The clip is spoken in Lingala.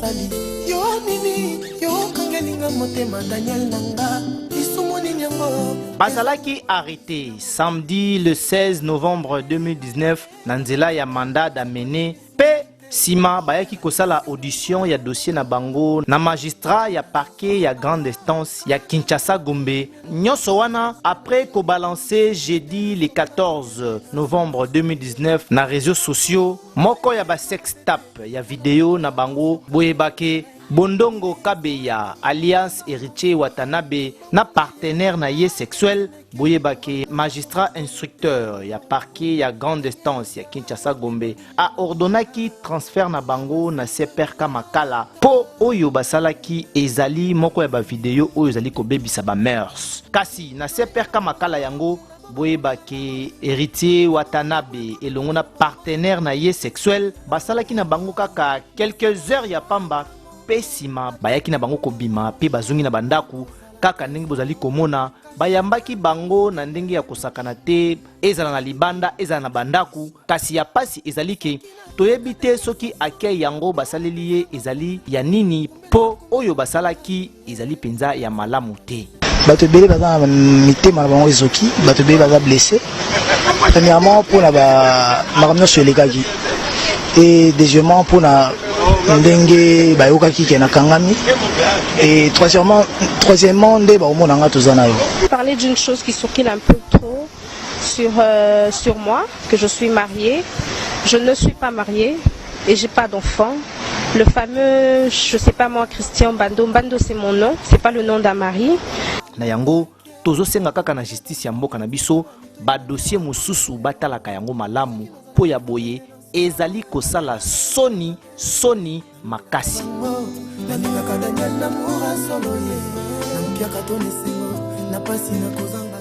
Nasali yo nini? Yo okangelinga motema, Daniel na nga, lisumu nini yango? Bazalaki arrêté samedi le 16 novembre 2019 na nzela ya mandat d'amener, mpe nsima bayaki kosala audition ya dossier na bango na magistrat ya parquet ya grande instance ya Kinshasa Gombe. Nyonso wana après kobalancer jeudi le 14 novembre 2019 na réseaux sociaux moko ya basextape ya video na bango. Boyebake Bondongo Kabeya alias Héritier Watanabe na partenaire na ye sexuel. Boyebake magistrat instructeur ya parquet ya grande instance ya Kinshasa Gombe aordonnaki transfert na bango na CPRK Makala, mpo oyo basalaki ezali moko ya bavideo oyo ezali kobebisa bamœurs. Kasi na CPRK Makala yango, boyebake Héritier Watanabe elongo na partenaire na ye sexuel basalaki na bango kaka quelques heures ya pamba, mpe nsima bayaki na bango kobima mpe bazongi na bandako. Kaka ndenge bozali komona, bayambaki bango na ndenge ya kosakana te, ezala na libanda, ezala na bandako. Kasi ya pasi ezali ke toyebi te soki akei yango basaleli ye ezali ya nini, mpo oyo basalaki ezali mpenza ya malamu te. Bato ebele baza na mitema na bango ezoki, bato ebele baza blessé. Premièrement, mpona makambo nyonso elekaki, et deuxièmement, mpona ndenge bayokaki ke nakangami, et troisièmement, nde bakomona nga toza na yo. Parler d'une chose qui circule un peu trop sur moi, que je suis mariée. Je ne suis pas mariée et j'ai pas d'enfant. Le fameux, je sais pas moi, Christian Bando. Bando, c'est mon nom, c'est pas le nom d'un mari. Na yango, tozosenga kaka na justice ya mboka na biso, badossier mosusu batalaka yango malamu, mpo ya boye ezali kosala soni, soni makasi. Nalingaka Daniel Namoura solo ye na mpiaka to na esengo na pasi na kozanga.